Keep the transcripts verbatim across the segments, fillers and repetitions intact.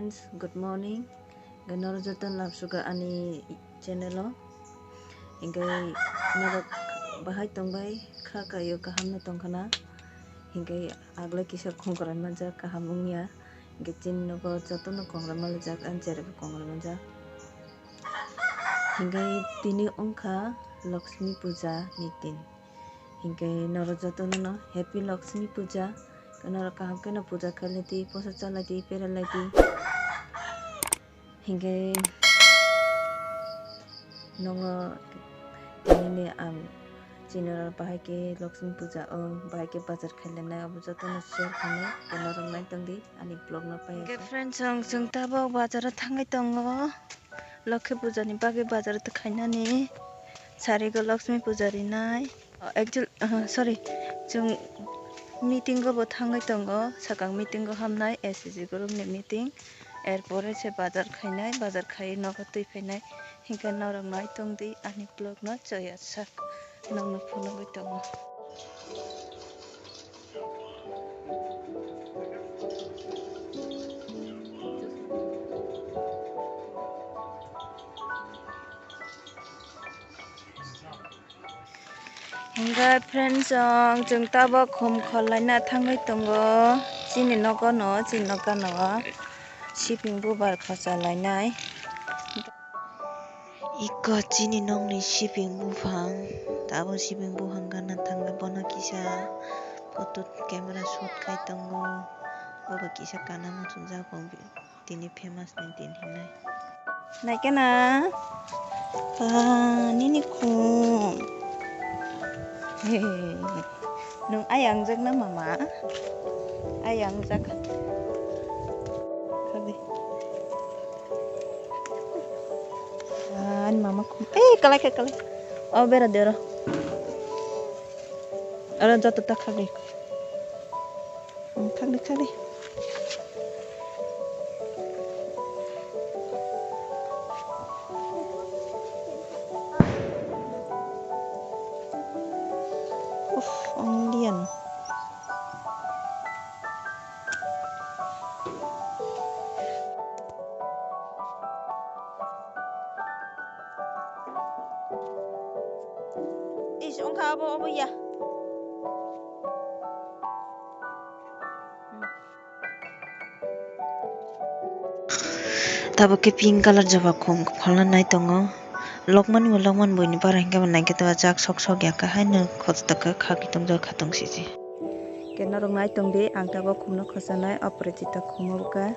Good morning. Hingke norok joto labsuka ani channel o. Hingke norok bahai tongbai kha kaio kaham no tongkhana. Hingke agle kisa khongkrai manjak kaham wngya. Hingke chini nogo joto no kongrai manjak ani chera bo kongrai manjak. Hingke tini wngkha Lakshmi Puja ni din. Hingke norok joto no happy Lakshmi Puja. Norok kaham khe no puja khailai di, posa chalai di, peralai di. Hingke nongo tini ni ang chini oro bahai khe Lakshmi Puja o, bahai khe bazar khailainai, abo jotono share khainai, tei norok nai tongdi ani vlog no paiya. Hingke friends, ang chwng tabok bazar o thangwi tongo, Lakshmi Puja ni bagwi bazar o khainani, sarigo Lakshmi Puja rinai. Actually, aha, sorry, chwng meeting o bo thangwi tongo, sakang meeting o hamnai S C G group ni meeting, er pore se bazar khainai, bazar khai nogo twi phainai, hingke norok nai tongdi ani vlog no choya sak nokno phunugwi tongo. Hingke friends, chwng, chwng tabok khum khol laina thangwi tongo. Chini nogo no, chini nokano siping bubar khosa lainai. Iko chini nokni siping buphang, tabok siping buphang gana thangwi bono kisa photo camera shoot khai tongo. Bobo kisa kana muchungjak bo. Tini famous ni din hinwi. Naikhe na? Ah, nini khum. Hey, nwng ayang jak na mama? Ayang jak. Khagwi. Ah, ani mama khum. Eh, kalai khe, kalai. Oh, bera de oro. Oro joto ta khagwi. Hmm, khagwi, khagwi. Uff, ang lian. Is, ongkha abo, abo ya. Tabuk khe pink colour jaba khum phalna nai tongo. Lokmani bo lokmani buini bara hinkhe bo naikhe tabuk jak sok sok ya khe haino khotokhe khagwi tongjak khatungsiji. Khe norok nai tongdi, ang tabuk khumno khosanai, Aparajita khum o bwkha.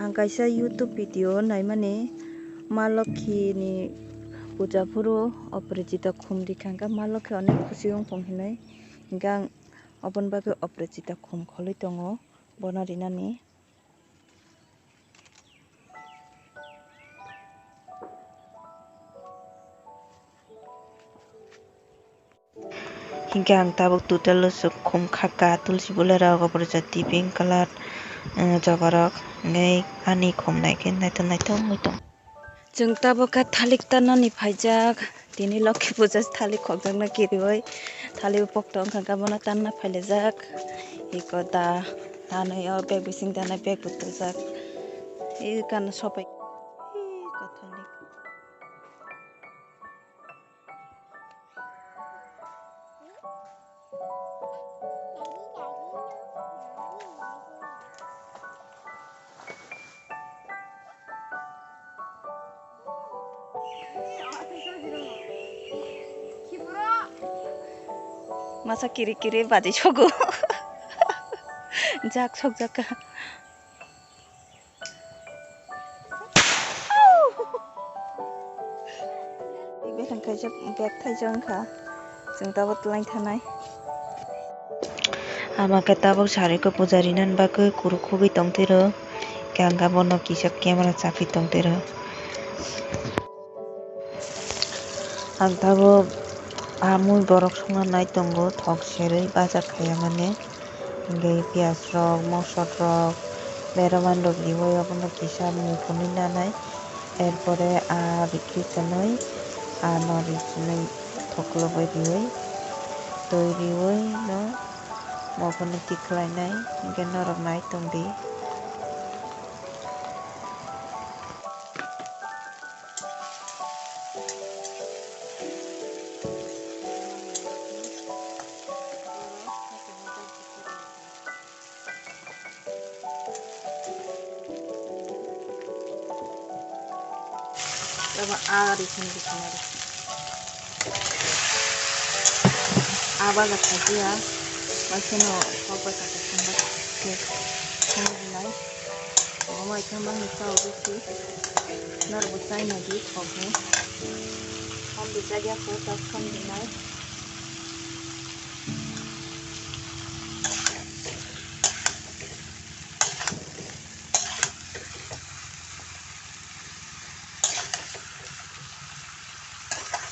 Ang kaisa YouTube video naimani, Ma Lokhi ni puja phuru Aparajita khum rikha, hwnkhe Ma Lokhi onek khusi wngphang hinwi, hwnkhe ang oboni bagwi Aparajita khum kholwi tongo, bono rinani. Hinkhe ang tabuk total o swk khum khaka, tulsi bwlarok, oborjak pink colour, eh, jogarok, hingke ani khum naikhe naithok naithok wngwi tongo. Chwng tabuk khe thalik tanani phaijak, tini Lokhi puja thalik khokjakna kiriwi, thalik pokto wngkha khe bono tanna phailaijak, eko da, danai o bag bising danai bag bo tubujak, ekano sopai, eko thalik. Masa kiri kiri baji sogo. Jak sok jak. Bethang kaisa bag thaisa wngkha, chwng tabuk twlang thanai. Ama khe tabuk sarikhe puja rinani bagwi kuru khugwi tongtwi rw, hwnkhe ang bono kisa camera chapwi tongtwi rw. Ang tabuk ah mui borok songna nai tongo, thok serwi baja khaiya mani, hingke piyaj rok, mosok rok, beromani rok riwi abono kisa mui phunui nanai, er pore ah rikri chwnwi, ah nori chwnwi thok lobo riwi. Twi riwi no mophano tikhlainai, hinkhe norok nai tongdi. Abo ari sini di sini. Aba ga thajiya, waiseno kokbai kaka sangba se sangba nai. Omo ikham bangni sao bisi, norbo chaina di khokni. Hamdi chagiya kho, tas khamdi nai.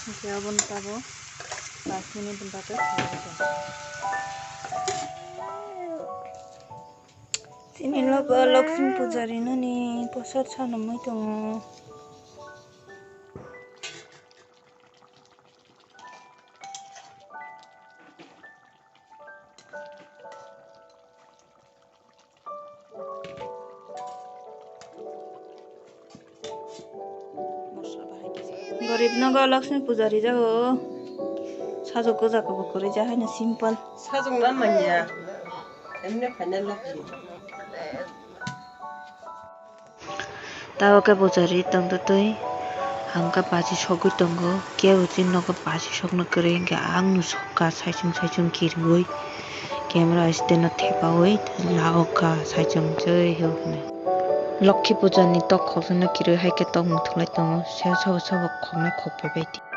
Hinkhe aboni tabo pas minute bagwi khaijak. Chini logo Lakshmi Pujari nani poster sanamwi tongo. Gorib nogo Lakshmi puja rijago. Sajok gojak bo kwrwi ja haino simple. Sajok na manya. Emne phaina Lakshmi. Tabo khe puja ri tongtwi twi hangkhe pachi sogwi tongo. Kebo chini nogo pachi sokno kwrwi hinkhe ang nw sokha saichung saichung kiribwi camera stand no thepaui lagokha saichung se hinwi. Lokhi puja ni tok khokjagwi kiribwi haikhe tok muthungwi tongo sebo sabo khoknai khokphaibai di.